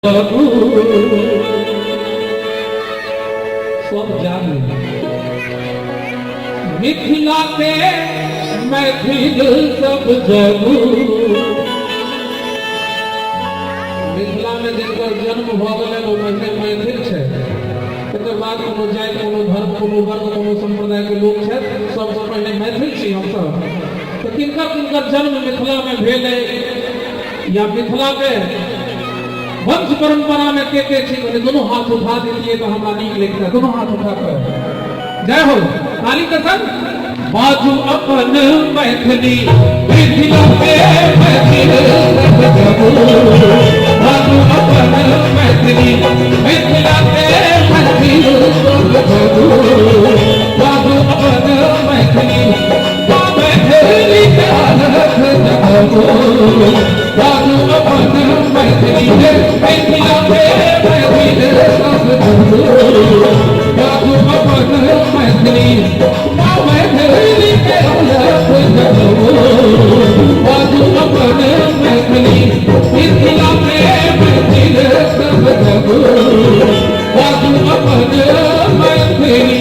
जगू। सब जानी मिथिला के मैथिल सब जगू। मिथिला में जिनकर जन्म भऽ गेलनि ओ पहिने मैथिल छै, तकर बाद कोनो जाति, कोनो धर्म, कोनो वर्ग, कोनो सम्प्रदाय के लोक छथि, सबसँ पहिने मैथिल छी हमसब। तऽ किनकर किनकर जन्म मिथिला में भेल अइ या मिथिला के वंश परंपरा में के के छी, कनि दोनों हाथ उठा दितियै तऽ हमरा नीक लगितै। दोनों हाथ उठा कऽ जय हो। ताली के संग बाजू अपन मैथिली, मिथिला के मैथिल सब जगू। बाजू अपन मैथिली, मिथिला के मैथिल सब जगू। बाजू अपन मैथिली, मैथिली के अलख जगू। बाजू अपन मैथिली, मिथिला के मैथिल सब जगू। बाजू अपन मैथिली, मैथिली के अलख जगू। बाजू अपन मैथिली, मिथिला के मैथिल सब जगू। बाजू अपन मैथिली।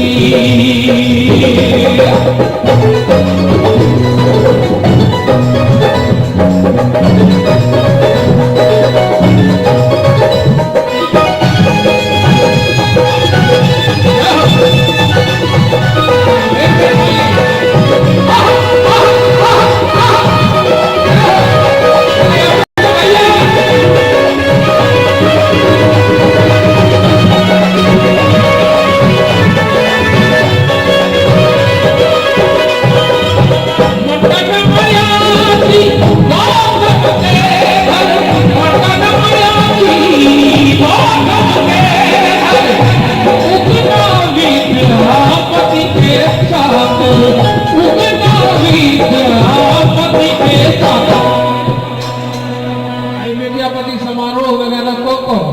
विद्यापति समारोह वगैरह कऽ कऽ,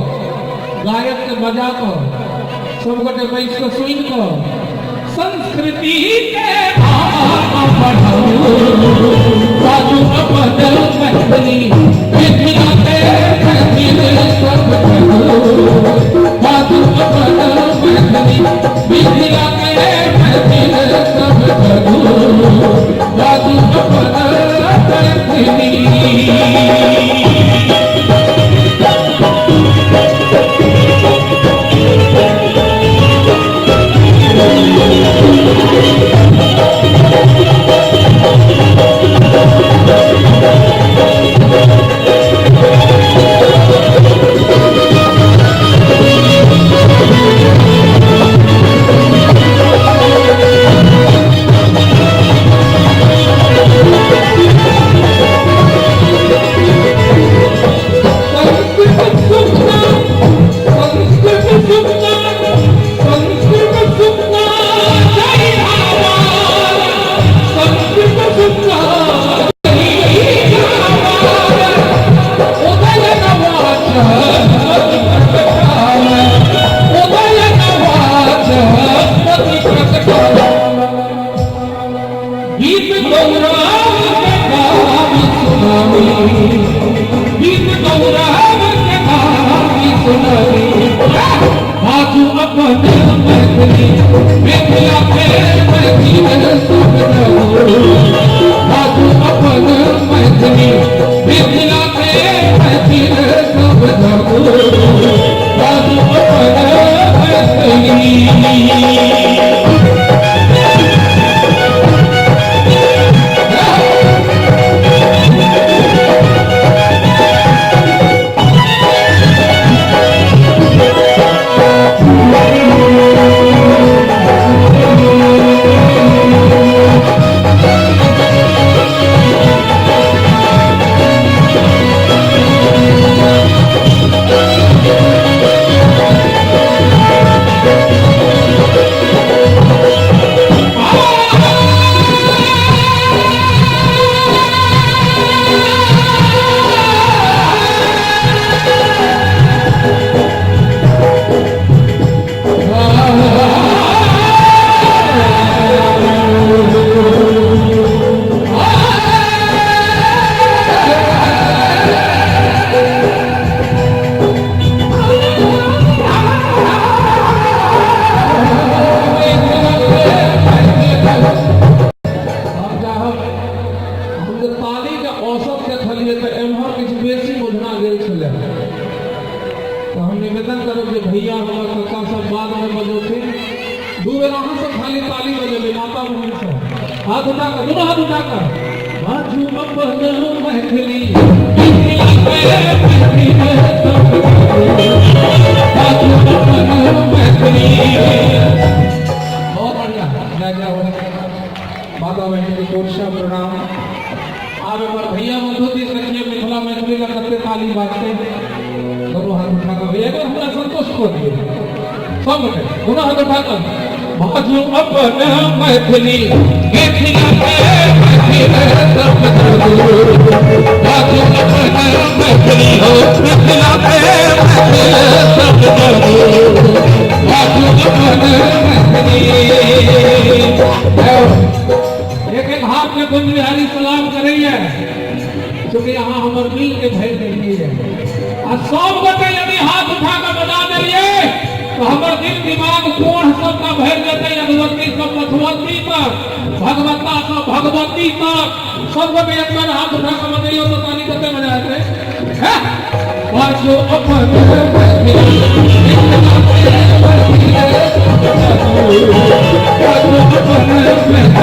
गायक के बजा कऽ, सब गोटे बैस कऽ सुनि कऽ संस्कृति के आगाँ बढ़ाऊ। बाजू अपन मैथिली, मिथिला के मैथिल सब जगू। बाजू अपन मैथिली, मिथिला के मैथिल सब जगू। बाजू अपन मैथिली। संस्कृत सुखना, संस्कृत सुखना, संस्कृत सुखना जय रामा। संस्कृत सुखना जय रामा। उदय नवाच उदय नवाच पति प्रकटाव। गीत गौरव के गावी सुनावी, गीत गौरव के गावी सुनावी। बाजू अपन मैथिली, मिथिला के मैथिल सब जगू। बाजू अपन मैथिली, मिथिला के मैथिल सब जगू। बाजू अपन मैथिली। निवेदन करब जे भैया हमर कक्का सब बाद में बजौथिन। दू बेर अहाँ सब खाली ताली बजेबै, माता बहिन सब हाथ उठा कऽ, दुनू हाथ उठा कऽ बाजू अपन मैथिली, मिथिला के मैथिली सब, बाजू अपन मैथिली। बहुत बढ़िया। जय जय हो। माता बहिन के कोटशः प्रणाम। आब हमर भैया बंधु दिस देखिए, मिथिला मैथिली ला कते ताली बाजते। दोनों हाथ उठा कऽ भैया, एक बार हमरा संतोष कऽ दियौ। सब गोटे दोनों हाथ उठा कऽ बाजू अपन मैथिली, मिथिला के मैथिली सब, बाजू अपन मैथिली हो, मिथिला के मैथिली सब, बाजू अपन मैथिली। एक एक हाथ में कुंज बिहारी सलाम करैया, चूँकि यहाँ हमर मिल के भरि देलियै आ सब गोटे यदि हाथ उठा कऽ बजा देलियै तो हमर दिल दिमाग कोढ़ सबटा भरि जेतै। अधवती सब मधुवती तक, भगवता सब भगवती तक, सब गोटे एक बार हाथ उठा कऽ बजैयौ तऽ ताली कते मजा एतै। बाजू अपन मिथिला के बाजू अपन मैथिली।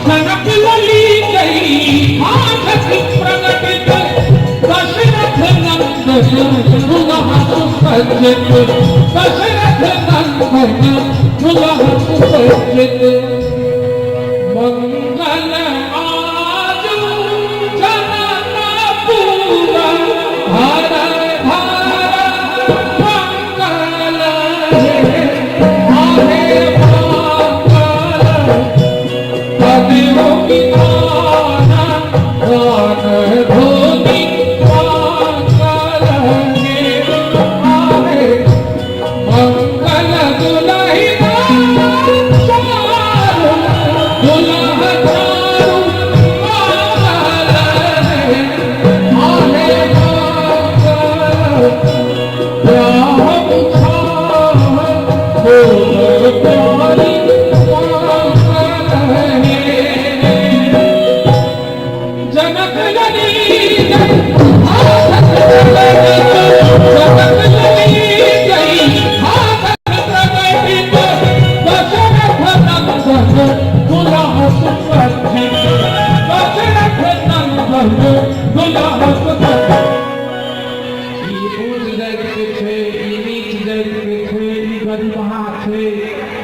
जनक लली गई हाथ प्रकटित, दशरथ नंदन दुल्हा सुसज्जित, दशरथ नंदन दुल्हा सुसज्जित। मंगल आज जनकपुर हर धार, मंगल हे आहे मंगल। धोनी मंगल हे आहे मंगल। दुलही चारु दुल्हा चारु मंगल हे आहे मंगल। ब्याह प्यारी मंगल हे। जनक लली जनक लली गई हाथ प्रकटित, दशरथ नंदन दुल्हा सुसज्जित, दशरथ नंदन दुल्हा सुसज्जित। ई ऊँच जाति के छै, ई नीच जाति के छै, ई गरीबहा छै,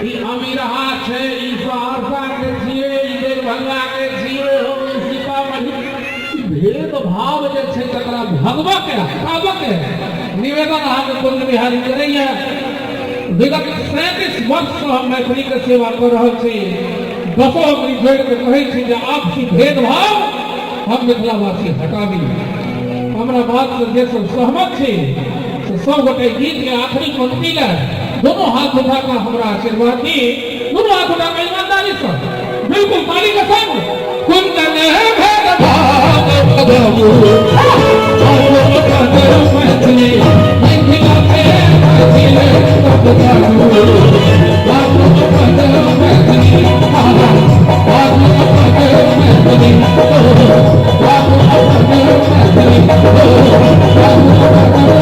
ई अमीरहा छै, ई सहरसा के छियै, ई दरभंगा के छियै, हम ई सीतामढ़ी, ई भेदभाव जे छै तकरा भगबऽ के हटाबऽ के निवेदन अहाँके कुंज बिहारी करैया। विगत 37 वर्ष से हम मैथिली के सेवा कऽ रहल छी। दसो अंगुरी जोड़ि के कहै छी जे आपसी भेदभाव हम मिथिलावासी हटाबी। हमरा बात से जे सब सहमत छी से सब गोटे गीत के आखिरी पंक्ति ले दोनों हाथ उठा कऽ हमरा आशीर्वाद दी। दोनों हाथ उठा कऽ ईमानदारी से बिल्कुल ताली के संग। कुंदन भेदभाव भगाबू, मैथिली, मिथिला के मैथिली सब जागू, बाजू अपन मैथिली, बाजू अपन मैथिली, बाजू अपन मैथिली, बाजू अपन मैथिली, बाजू अपन मैथिली,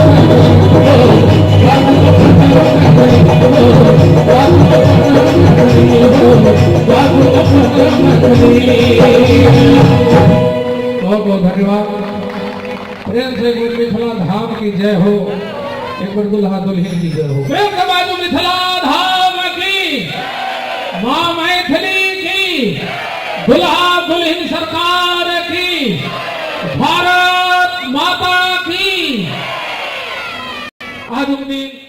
बाजू अपन मैथिली, बाजू अपन मैथिली। बहुत बहुत धन्यवाद। प्रेम से एक बेर मिथिला धाम की जय हो, एक बेर दुल्हा दुल्हन की जय हो। प्रेम से बाजू मिथिला धाम की, माँ मैथिली की, दुल्हा दुल्हन सरकार की, भारत माता की। आ आजुक दिन।